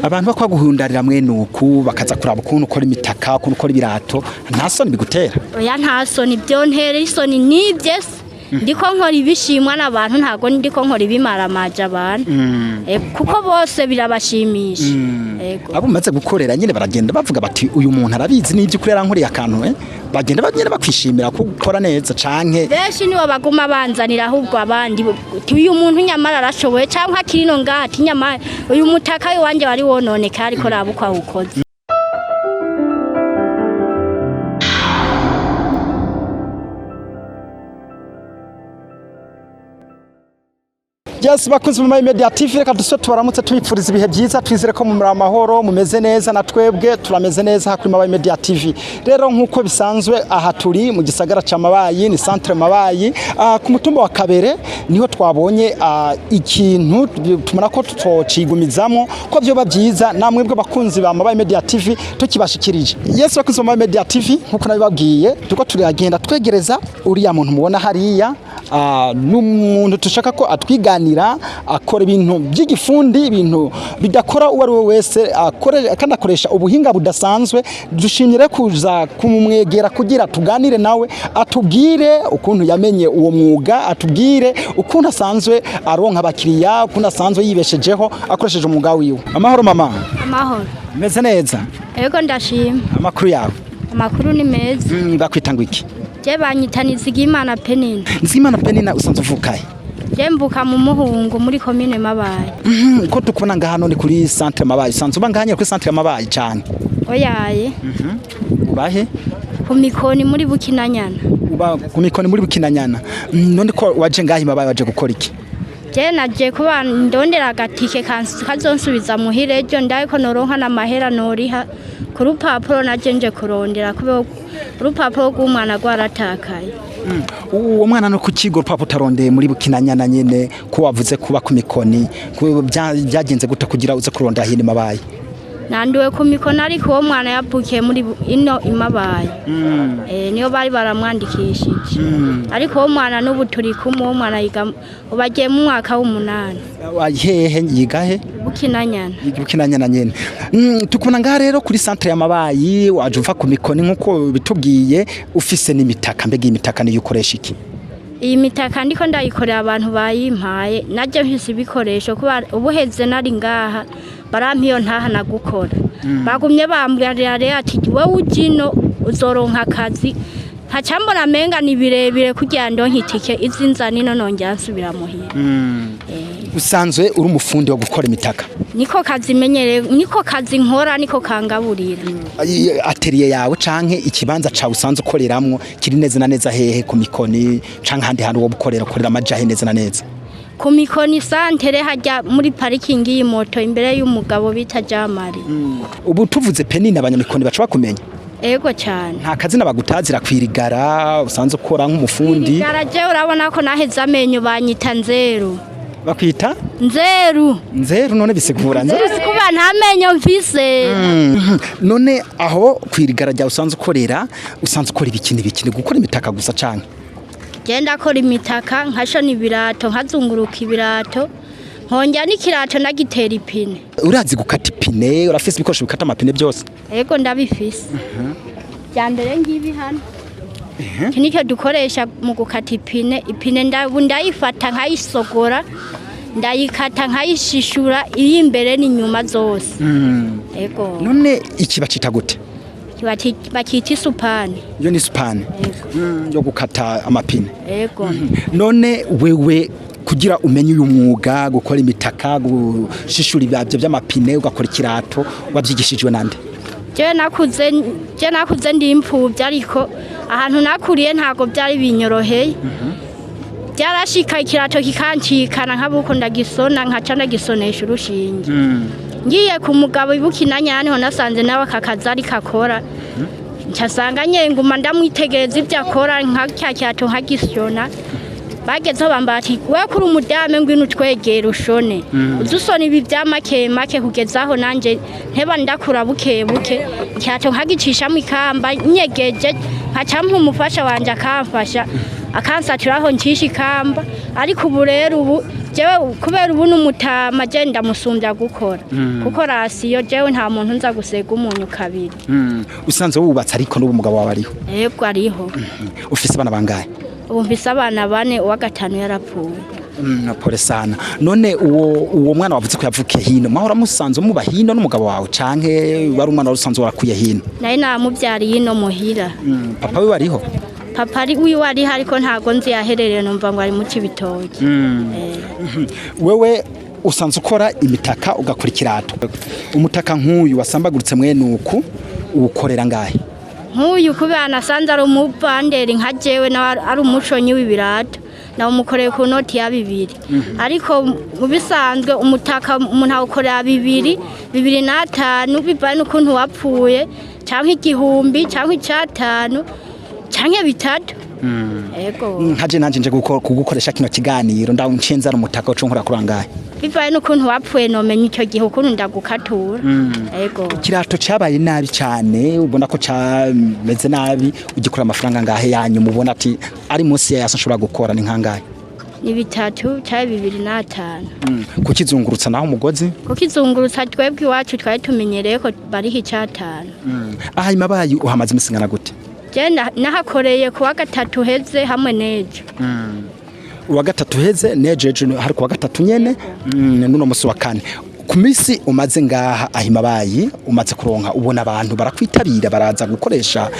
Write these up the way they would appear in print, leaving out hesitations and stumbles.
Abantu bakwaguhundarira mwene uku bakaza kuraba ukuntu ukora imitaka, ukuntu ukora ibirato, nta soni bigutera? Oya, nta soni byontera, isoni nibye se. Ndiko nkora ibishimwa n'abantu, ntago ndiko nkora ibimaramaje abantu. Kuko bose birabashimisha. Ego. Abo umaze gukorera nyine baragenda bavuga bati uyu muntu arabizi n'ibyo ukuri, yarankoreye akantu, bagenda nyine bakwishimira ko ukora neza canke? Benshi nibo baguma banzanira, ahubwo abandi uti uyu muntu nyamara arashoboye, cyangwa akiri no ngaha ati nyamara uyu mutaka w'iwanjye wari wononekaye, ariko raba uko awukoze. Yes, bakunzi mu Media TV, reka duse tubaramutse tubipfuriza ibihe byiza, twizere ko muri amahoro, mumeze neza, na twebwe turameze neza kuri Mabayi Media TV. Rero nkuko bisanzwe, aha turi mu gisagara ca Mabayi, ni centre Mabayi, ku mutumba wa Kabere, niho twabonye ikintu tumara ko tutocigumizamo ko byoba byiza namwe bwo bakunzi ba Mabayi Media TV tukibashikirije. Yes, bakunzi ba Mabayi Media TV, nkuko nabibabwiye, turiko turagenda twegereza uriya muntu mubona hariya, n'umuntu dushaka ko atwiganira, akora ibintu by'igifundi, ibintu bidakora uwo ari we wese, akore kandi akoresha ubuhinga budasanzwe. Dushimire kuza kumwegera kugira tuganire nawe, atubwire ukuntu yamenye uwo mwuga, atubwire ukuntu asanzwe aronka abakiriya, ukuntu asanzwe yibeshejeho akoresheje umwuga wiwe. Amahoro mama. Amahoro. Meze neza? Ego, ndashima. Amakuru yawe? Amakuru ni meza. Bakwita ngo iki? Je banyita Nizigimana Penina. Nizigimana Penina, usanzwe uvukahe? Je mvuka mu Muhungu muri komine Mabayi. Ko tukubona ngaha none kuri centre Mabayi, usanzwe uba ngaha nyine kuri centre Mabayi cyane? Oyaye. Ubahe? Ku Mikoni muri Bukinanyana. Uba ku Mikoni muri Bukinanyana. None ko waje ngaha i Mabayi, waje gukora iki? Je naje kuba ndondera agatike kazonsubiza muhira ejo, ndaye ko noronka n'amahera noriha ku rupapuro naje nje kurondera, kubera urupapuro rw'umwana rwaratakaye. Uwo mwana no ku kigo rupapuro utarondeye muri Bukinanyana nyene, ko wavuze kuba ku Mikoni, byagenze gute kugira uze kurondera hino i Mabayi? Nanduwe ku Mikoni, ariko uwo mwana yavukiye muri ino i Mabayi. Niyo bari baramwandikishije, ariko uwo mwana n'ubu turi kumwe. Uwo mwana yiga ubu agiye mu mwaka w'umunani. Hehe yiga he? Bukinanyana. Bukinanyana nyene. Tukubona ngaha rero kuri centre ya Mabayi, waje uva ku Mikoni nkuko bitubwiye, ufise n'imitaka. Mbega iyi mitaka niyo ukoresha iki? Iyi mitaka ndiko ndayikorera abantu bayimpaye, najye mfise ibikoresho, kuba ubuheze nari ngaha barampa iyo ntaha nagukora. Bagumye bambwira rero ati wowe ujino uzoronka akazi, nkaca mbona menga ni birebire kugira ndonke itike izinza nino nongera nsubira muhira. Usanzwe uri umufundi wo gukora imitaka? Niko kazi menyereye, niko kazi nkora, niko kangaburira. Atelier yawe canke ikibanza cawe usanzwe ukoreramwo kiri neza na neza hehe? Ku Mikoni canke ahandi hantu wo gukorera, ukorera amajahe neza na neza? Ku Mikoni santere, hajya muri parikingi y'imoto, imbere y'umugabo bita Jamari. Ubu tuvuze Penina, abanyamikoni baca bakumenya? Ego cyane. Nta kazina bagutazira kwirigara usanzwe ukora nk'umufundi? Garaje, urabona ko naheze amenyo, banyita Nzeru. Bakwita? Nzeru. Nzeru? None bisigura Nzeru? Nzeru kuba nta menyo mfise. None aho kwirigara ryawe usanzwe ukorera, usanzwe ukora ibikini bikini, gukora imitaka gusa canke? Genda akora imitaka, nkashona ibirato, nkazunguruka ibirato, nkongera n'ikirato nagitera ipine. Urazi gukata ipine? Urafise ibikoresho bikata amapine byose? Ego, ndabifise. Bya mbere ngibi hano, iki nicyo dukoresha mu gukata ipine. Ipine ndayifata nkayisogora, ndayikata, nkayishishura iri imbere n'inyuma zose. Ego. None iki bacita gute? Bakita isupani. Iyo ni supani? Ego. Yo gukata amapine? Ego. None wewe kugira umenye uyu mwuga, gukora imitaka, gushishura ibabyo by'amapine, ugakora ikirato, wabyigishijwe nande? Je nakuze ndi imfuvyi, ariko ahantu nakuriye ntabwo byari binyoroheye. Byarashika ikirato kikancikana, nkabuko ndagisona, nkaca ndagisonesha urushinge. Ngiye ku mugabo ibukinanya, niho nasanze nawe aka kazi ariko akora, ncasanga nyenguma ndamwitegereza ibyo akora, nka cya kirato nkagisona. Bagezeho bambara ati we kuri umudame, ngwino utwegere ushone, uze usona ibi bya make make, kugeza aho nanjye nteba ndakura buke buke. Ikirato nkagicishamo ikamba nyegeje, nkaca mpa umufasha wanje akamfasha, akansatira aho ncisha ikamba. Ariko ubu rero ubu Jewe kubera ubu n'umutama je ndamusumbya gukora, kuko rasiyo jewe nta muntu nza gusega umunyu kabiri. Usanzwe wubatse, ariko n'ubu umugabo wawe ariho? Yego, ariho. Ufise abana bangahe? Ubu mfise abana bane, uwa gatanu yarapfuye. Pole sana. None uwo mwana wavuze ko yavukiye hino, mwahora musanzwe muba hino n'umugabo wawe, canke wari umwana wari usanzwe warakuye hino? Naye namubyariye ino muhira. Papa we ariho? Papa ari wiwe ariho, ariko ntago nzi yaherereye, numva ngo ari mu Cibitoke. Wewe usanzwe ukora imitaka, ugakora ikirato. Umutaka nk'uyu wasambaguritse mwene uku uwukorera ngahe? Nk'uyu kubera nasanze ari umuvanderi nka jewe, nawe ari umuconyi w'ibirato, nawe umukoreye ku noti ya 2, ariko mu bisanzwe umutaka umuntu awukorera 2, 2.5, bivanye n'ukuntu wapfuye, cyangwa 1000, cyangwa 500, cyangwa 3. Ego. Nkaje nanje nje kugukoresha kino kiganiro, ndawunshinza umutaka uco nkora kuri angahe? Bivanye n'ukuntu wapfuye, nomenya icyo gihe ukuntu ndagukatura. Ego. Ikirato cabaye nabi cyane, ubona ko cameze nabi, ugikora amafaranga ngahe yanyu mubona ati ari munsi ya yasa nshobora gukora ni nkangahe? Ni 3 cyangwa 2.5. Kukizungurutsa naho umugozi? Kukizungurutsa twebwe iwacu twari tumenyereye ko bariho 5. Aha imabayi uhamaze imisi ingana gute? Je nahakoreye kuwa gatatu heze hamwe n'ejo. Uwa gatatu heze n'ejo, ejo hari kuwa gatatu nyene, nuno musi wa kane. Ku misi umaze ngaha ahimabayi, umaze kuronka, ubona abantu barakwitabira, baraza gukoresha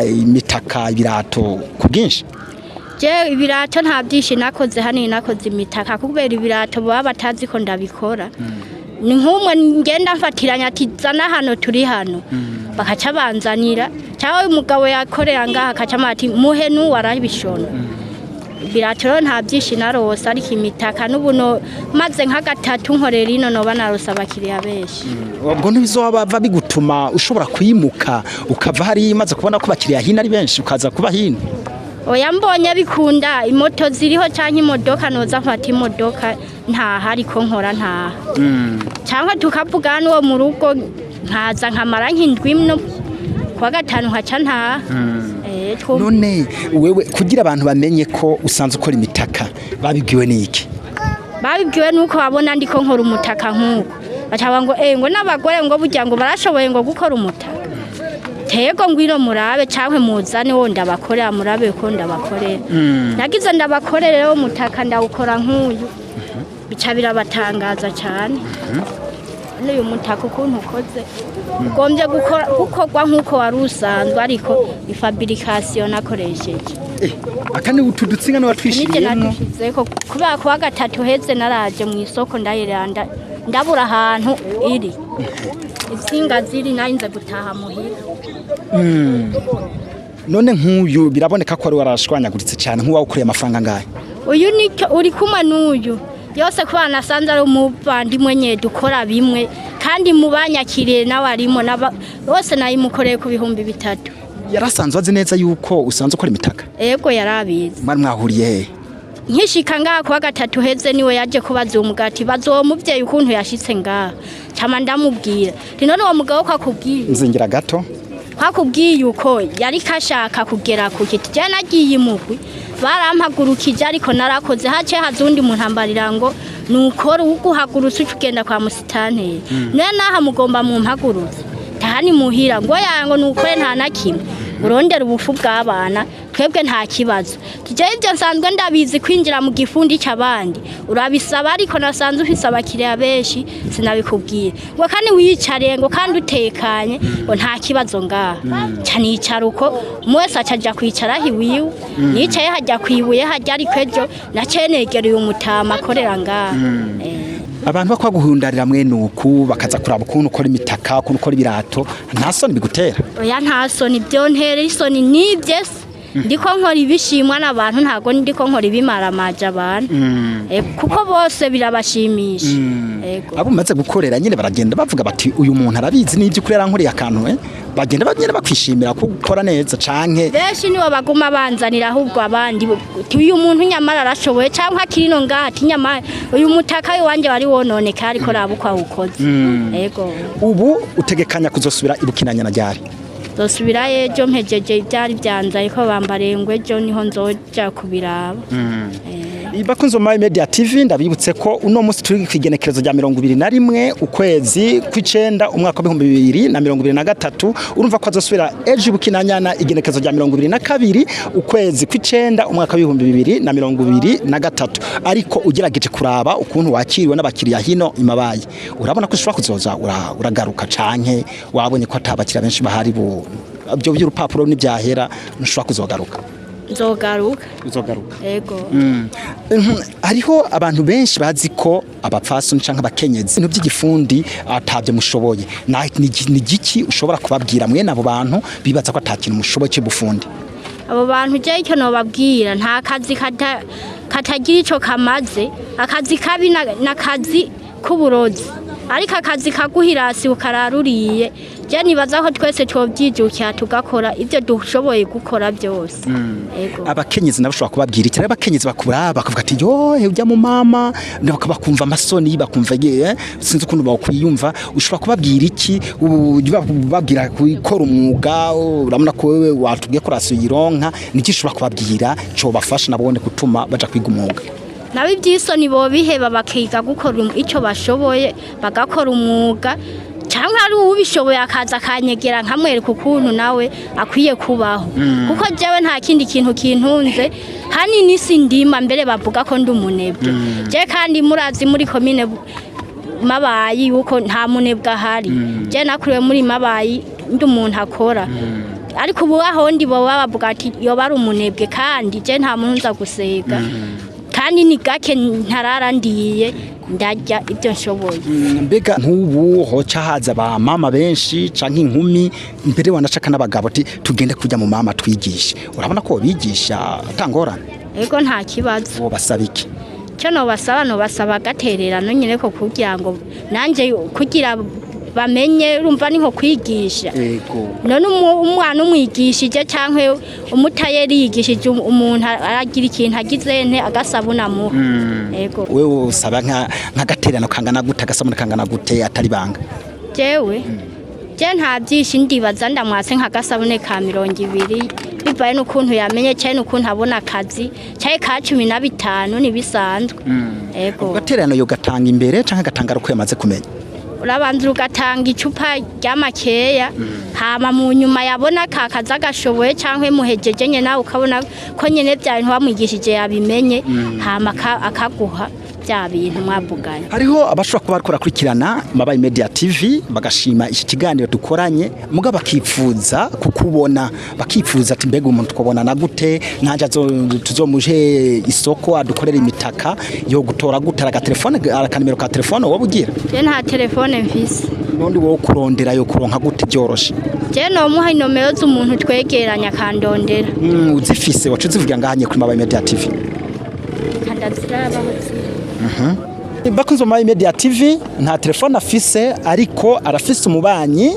imitaka, ibirato ku bwinshi? Je ibirato nta byinshi nakoze, hanini nakoze imitaka, kubera ibirato baba batazi ko ndabikora. Ni nk'umwe ngenda mfatiranya ati zana hano turi hano, bakaca banzanira, cyangwa umugabo yakorera ngaha akaca amubwira ati muhe n'uwo arabishona. Ibirato rero nta byinshi narose, ariko imitaka n'ubu maze nka gatatu nkorera ino, noba narose abakiriya benshi. Ubwo ntibizoba bigutuma ushobora kwimuka ukava hariya, umaze kubona ko abakiriya hino ari benshi, ukaza kuba hino? Oya, mbonye bikunda, imoto ziriho cyangwa imodoka, noza mfata imodoka ntaha, ariko nkora ntaha, cyangwa tukavugana n'uwo mu rugo nkaza nkamara nk'indwi no kuwa gatanu nkaca ntaha. None wewe kugira abantu bamenye ko usanzwe ukora imitaka babibwiwe n'iki? Babibwiwe nuko babona ndiko nkora umutaka nk'uko, baca ngo ngo n'abagore ngo burya ngo barashoboye ngo gukora umutaka, tego ngwino murabe cyangwa muzane wo ndabakorera, murabe ko ndabakorera. Nagize ndabakorera rero umutaka ndawukora nk'uyu, bica birabatangaza cyane. N'uyu mutaka ukuntu ukoze ugombye gukorwa nk'uko wari usanzwe, ariko ifabrikasiyo nakoresheje. Aka ni utu dutsinga nibyo watwishiriyemo? Nadushizeko kubera kuwa gatatu heze naraje mu isoko ndayiranda, ndabura ahantu iri insinga ziri, narinze gutaha muhira. None nk'uyu biraboneka ko wari warashwanyaguritse cyane, nk'uwawukoreye amafaranga angahe? Uyu ni uri kumwe n'uyu yose, kubera nasanze ari umuvandimwe nye dukora bimwe, kandi mu banyakiriye nawe arimo, bose nayimukoreye ku 3000. Yarasanzwe azi neza yuko usanzwe ukora imitaka? Ego, yarabizi. Mwari mwahuriye hehe? Nkishika ngaha kuwa gatatu heze, niwe yaje kubaza uwo mugati, baza uwo muvyeyi ukuntu yashitse ngaha, cama ndamubwira nti none uwo mugabo ko akubwiye Nzingira gato. Ko akubwiye uko yariko ashaka kugera ku kiti, je nagiye imugwi barampagurukije, ariko narakoze hace haza uwundi muntu ambarira ngo nukora uguhagurutse uca ugenda kwa musitanteri, none naha mugomba mumpagurutse tahani muhira ngo yango nukore nta na kimwe urondera ubufu bw'abana, twebwe nta kibazo tujyayo, ibyo nsanzwe ndabizi, kwinjira mu gifundi cy'abandi urabisaba, ariko nasanze ufise abakiriya benshi sinabikubwiye ngo kandi wiyicariye ngo kandi utekanye ngo nta kibazo ngaha. Nca nicara uko, umwe wese aca kwicara aho iwiwe, nicaye hajya kwibuye hajya, ariko ejo naciye negereye umutama akorera ngaha. Abantu bakwaguhundarira mwene uku, bakaza kuraba ukuntu ukora imitaka, ukuntu ukora ibirato, nta soni bigutera? Oya, nta soni byontera, isoni nibye se ndiko nkora ibishimwa n'abantu, ntago ndiko nkora ibimaramaje abantu. Kuko bose birabashimisha. Ego. Abo umaze gukorera nyine baragenda bavuga bati uyu muntu arabizi n'iby'ukuri, yarankoreye akantu, bagenda nyine bakwishimira ko ukora neza canke? Benshi nibo baguma banzanira, ahubwo abandi uti uyu muntu nyamara arashoboye, cyangwa akiri no ngaha ati nyamara uyu mutaka w'iwanjye wari wononekaye, ariko raba uko awukoze. Ego. Ubu utegekanya kuzosubira ibukinanya na ryari? Nzosubirayo ejo mpejeje ibyari byanze, ariko bambarengwe ejo niho nzoja kubiraba. Bakunzi ba Media TV, ndabibutse ko uno munsi turi kwigenekerezo rya 21 ukwezi kw'icenda umwaka wa 2023. Urumva ko azosubira ejo bukinanyana, igenekerezo rya 22 ukwezi kw'icenda umwaka wa 2023. Ariko ugerageje kuraba ukuntu wakiriwe n'abakiriya hino imabaye, urabona ko ushobora kuzoza uragaruka, canke wabonye ko atabakiriya benshi bahari, bu byo by'urupapuro n'ibyahera ntushobora kuzogaruka? Nzogaruka. Uzogaruka? Ego. Hariho abantu benshi bazi ko abapfasoni canke abakenyezi ibintu by'igifundi atabyo mushoboye. Ni giki ushobora kubabwira mwene abo bantu bibaza ko ata kintu mushoboye cy'ubufundi? Abo bantu je icyo nobabwira, nta kazi katagira ico kamaze. Akazi kabi n'akazi k'uburozi, ariko akazi kaguhirasi ukararuriye, je nibaza ko twese twovyijukira tugakora ibyo dushoboye gukora byose. Ego. Abakenyezi nabo ushobora kubabwira iki? Rero abakenyezi bakura bakavuga ati: "Yo, ujya mu mama", bakumva amasoni, bakumva sinzi ukuntu bakwiyumva. Ushobora kubabwira iki? Babwira gukora umwuga, urabona ko wewe watubwiye ko ration uyironka. Niki ushobora kubabwira co bafasha nabone gutuma baja kwiga umwuga? Nabo iby'isoni bobiheba, bakiga gukora icyo bashoboye, bagakora umwuga, cyangwa ari uwubishoboye akaza akanyegera nkamwereka ukuntu nawe akwiye kubaho, kuko jewe nta kindi kintu kintunze hanini si ndima. Mbere bavuga ko ndi umunebwe je, kandi murazi muri komine Mabayi yuko nta munebwe ahari. Je nakuriwe muri Mabayi ndi umuntu akora, ariko ubu aho ndi bo bavuga ati yoba ari umunebwe, kandi je nta muntu nza gusega, kandi ni gake ntarara ndiye, ndarya ibyo nshoboye. Mbega nk'ubu hoca haza ba mama benshi canke inkumi, mbere wanashaka n'abagabo, ati tugende kujya mu mama twigishe, urabona ko bigisha atangorane? Ego, nta kibazo. Wo basaba iki? Icyo nobasaba, nobasaba agatererano nyine ko kugira ngo nanjye kugira bamenye. Urumva ni nko kwigisha. None umwana umwigishije cyangwa umutayeri yigishije umuntu, aragira ikintu agize nte agasabuna amuha. Ego. Wewe usaba nk'agatererano kangana gute, agasabune kangana gute, atari banga? Jewe je nta byinshi ndibaza, ndamwase nk'agasabune ka 20, bivaye n'ukuntu yamenye cyane n'ukuntu abona akazi, cyane ka 15 ntibisanzwe. Ego. Agatererano yo gatanga imbere canke agatanga ari uko yamaze kumenya? Urabanza ugatanga icupa ry'amakeya, hama mu nyuma yabona ka kazi agashoboye cyangwa muhejeje nyine, nawe ukabona ko nyine bya bintu wamwigishije yabimenye, hama akaguha bya bintu mwavuganye. Hariho abashobora kuba bariko barakurikirana Mabayi Media TV bagashima iki kiganiro dukoranye, mugabo bakipfuza kukubona, bakipfuza ati: "Mbega umuntu twabonana gute? Nanje tuzomuje isoko adukorera imitaka." Yo gutora gute? Agatelefone, akanimero ka telefone wowe ugira? Je nta telefone mfise. Nundi wowe kurondera yo kuronka gute byoroshe? Je nomuha inomero z'umuntu twegeranya akandondera. Uzifise wacu uzivugira ngahanye kuri Mabayi Media TV. Kandazirabaho ziri. Bakunzi ba Mabayi Media TV, nta telefone afise, ariko arafise umubanyi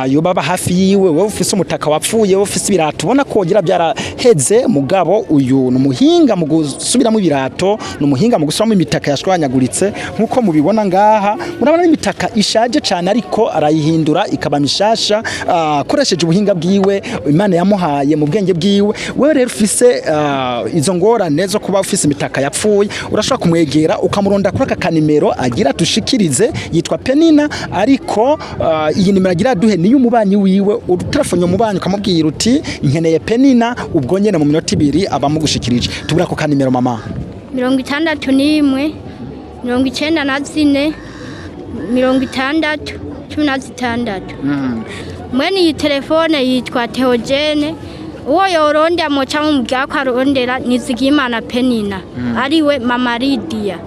yoba aba hafi yiwe. Wowe ufise umutaka wapfuye, wowe ufise ibirato ubona ko wogira byaraheze, mugabo uyu ni umuhinga mu gusubiramo ibirato, ni umuhinga mu gusubiramo imitaka yashwanyaguritse nk'uko mubibona ngaha. Murabona n'imitaka ishaje cyane, ariko arayihindura ikaba mishasha akoresheje ubuhinga bwiwe Imana yamuhaye mu bwenge bwiwe. Wewe rero ufise izo ngorane zo kuba ufise imitaka yapfuye, urashobora kumwegera ukamuronda kuri aka kanimero agira tushikirize. Yitwa Penina, ariko iyi nimero agira duhe niyo umubanyi wiwe. Utelefone umubanyi ukamubwira uti: "Nkeneye Penina", ubwo nyene mu minota 2 abamugushikirije. Tubura ako kanimero, mama. 61, 94, 60, 16. Mwene iyi telefone yitwa Theogene. Uwo yorondera moca mumubwira ko arondera Nizigimana Penina, ariwe Mama Lydia.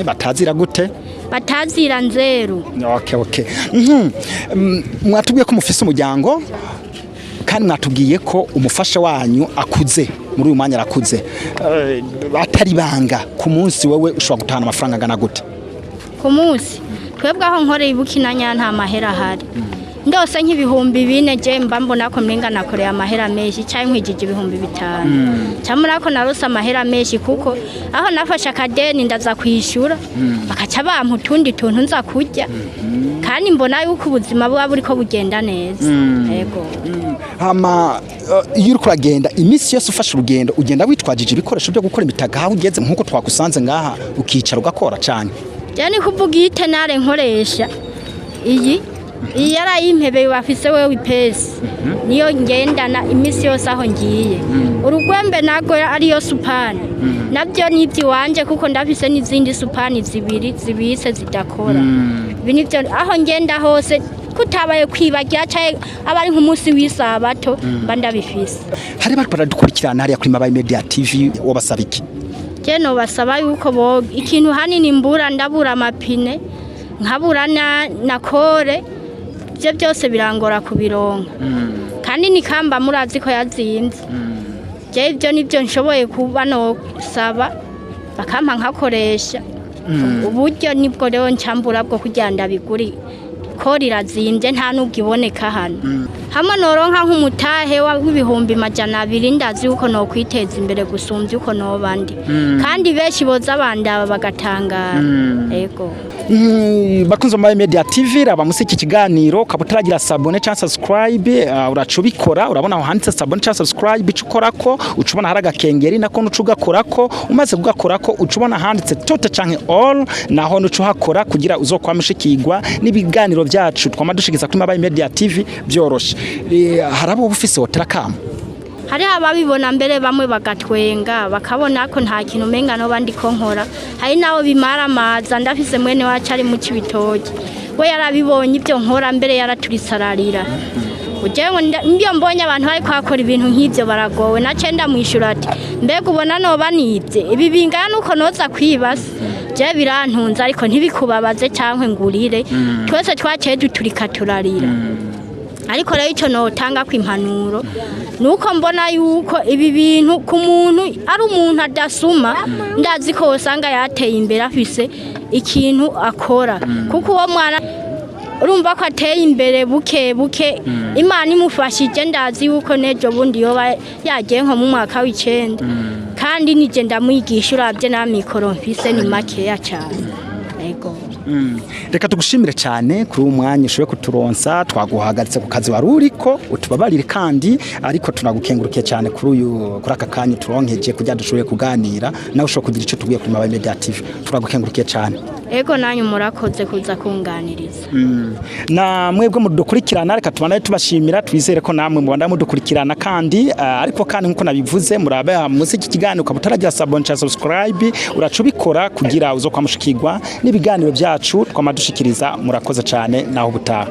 Batazira gute? Batazira Nzeru. Okay. Mwatubwiye ko mufise umuryango, kandi mwatubwiye ko umufasha wanyu akuze, muri uyu mwanya arakuze. Atari banga, ku munsi wewe ushobora gutahana amafaranga angana gute? Ku munsi, twebwe aho nkoreye ibukinanya nta mahera ahari. Ndose nk'4,000, je mba mbona ko mmenga nakoreye amahera menshi, canke nkwijije 5,000. Camura ko narose amahera menshi, kuko aho nafashe akadeni ndaza kwishura, bakaca bampa utundi tuntu nza kurya, kandi mbona yuko ubuzima buba buriko bugenda neza. Yego. Hama iyo uriko uragenda iminsi yose, ufashe urugendo, ugenda witwajije ibikoresho byo gukora imitaga aho ugeze, nk'uko twagusanze ngaha ukicara ugakora cane? Je ni kuvuga iyi tenaille nkoresha, iyi yarayimpebeye bafise wewe ipesi, niyo ngendana iminsi yose aho ngiye. Urugwembe nago ariyo supani, nabyo n'iby'iwanje, kuko ndafise n'izindi supani zibiri zibitse zidakora. Ibi nivyo aho ngenda hose, kutabaye kwibagira canke aba ari nk'umunsi w'isabato, mba ndabifise. Hari bariko baradukurikirana hariya kuri Mabayi Media TV, wobasaba iki? Je nobasaba yuko bo ikintu hanini mbura, ndabura amapine, nkabura na colle. Ibyo byose birangora kubironka, kandi nikamba murazi ko yazinze. Je ibyo nibyo nshoboye kuba nosaba, bakampa nkakoresha. Uburyo nibwo rero ncambura bwo kugira ndabiguri ko irazimbye, nta nubwo iboneka hano. Hamwe noronka nk'umutahe w'200,000, ndazi yuko nokwiteza imbere gusumbya uko noba ndi, kandi benshi boza bandaba bagatangara. Ego. Bakunzi ba Media TV, raba musi iki kiganiro, ukaba utaragira s'abonner cyangwa subscribe, uraca ubikora. Urabona aho handitse s'abonner cyangwa subscribe, ico ukorako uca ubona hari agakengeri, nako nuca ugakorako. Umaze kugakorako, uca ubona handitse toutes canke all, naho nuca uhakora kugira uzokwama ushikirwa n'ibiganiro byacu twama dushikiza kuri Mabayi Media TV byoroshe. Hari abo ufise wotera kamo? Hariho ababibona mbere bamwe bagatwenga, bakabona ko nta kintu umenga noba ndiko nkora. Hari n'abo bimara amaza. Ndafise mwene wacu ari mu Cibitoke, we yarabibonye ibyo nkora, mbere yaraturitse ararira. Ujewe iyo mbonye abantu bariko bakora ibintu nk'ivyo baragowe, nace ndamwishura ati: "Mbega ubona noba nivye ibi bingana nuko noza kwibasa? Je birantunze, ariko ntibikubabaze canke ngurire." Twese twaciye duturika turarira. Ariko rero icyo notanga ku impanuro nuko mbona yuko ibi bintu ku muntu ari umuntu adasuma, ndazi ko usanga yateye imbere afise ikintu akora, kuko uwo mwana urumva ko ateye imbere buke buke. Imana imufashije, ndazi yuko n'ejo bundi yoba yagiye nko mu mwaka w'9, kandi nije ndamwigisha. Urabye n'amikoro mfise ni makeya cyane. Ego. Reka tugushimire cyane kuri uwo mwanya ushoboye kuturonsa. Twaguhagaritse ku kazi wari uriko, utubabarire kandi, ariko tunagukengurukiye cyane kuri aka kanya turonkeje kugira dushoboye kuganira nawe, ushobora kugira icyo tubwiye kuri Mabayi Media TV. Turagukengurukiye cyane. Ego, nanyu murakoze kuza kunganiriza. Na mwebwe mudukurikirana, reka tubanaye tubashimira. Twizere ko namwe mubanda mudukurikirana kandi, ariko kandi nkuko nabivuze, murabe musi iki kiganiro, ukaba utaragira s'abonner cyangwa subscribe, uraca ubikora kugira uzokwamushikirwa n'ibiganiro byacu twamadushikiriza. Murakoze cyane, naho ubutaha.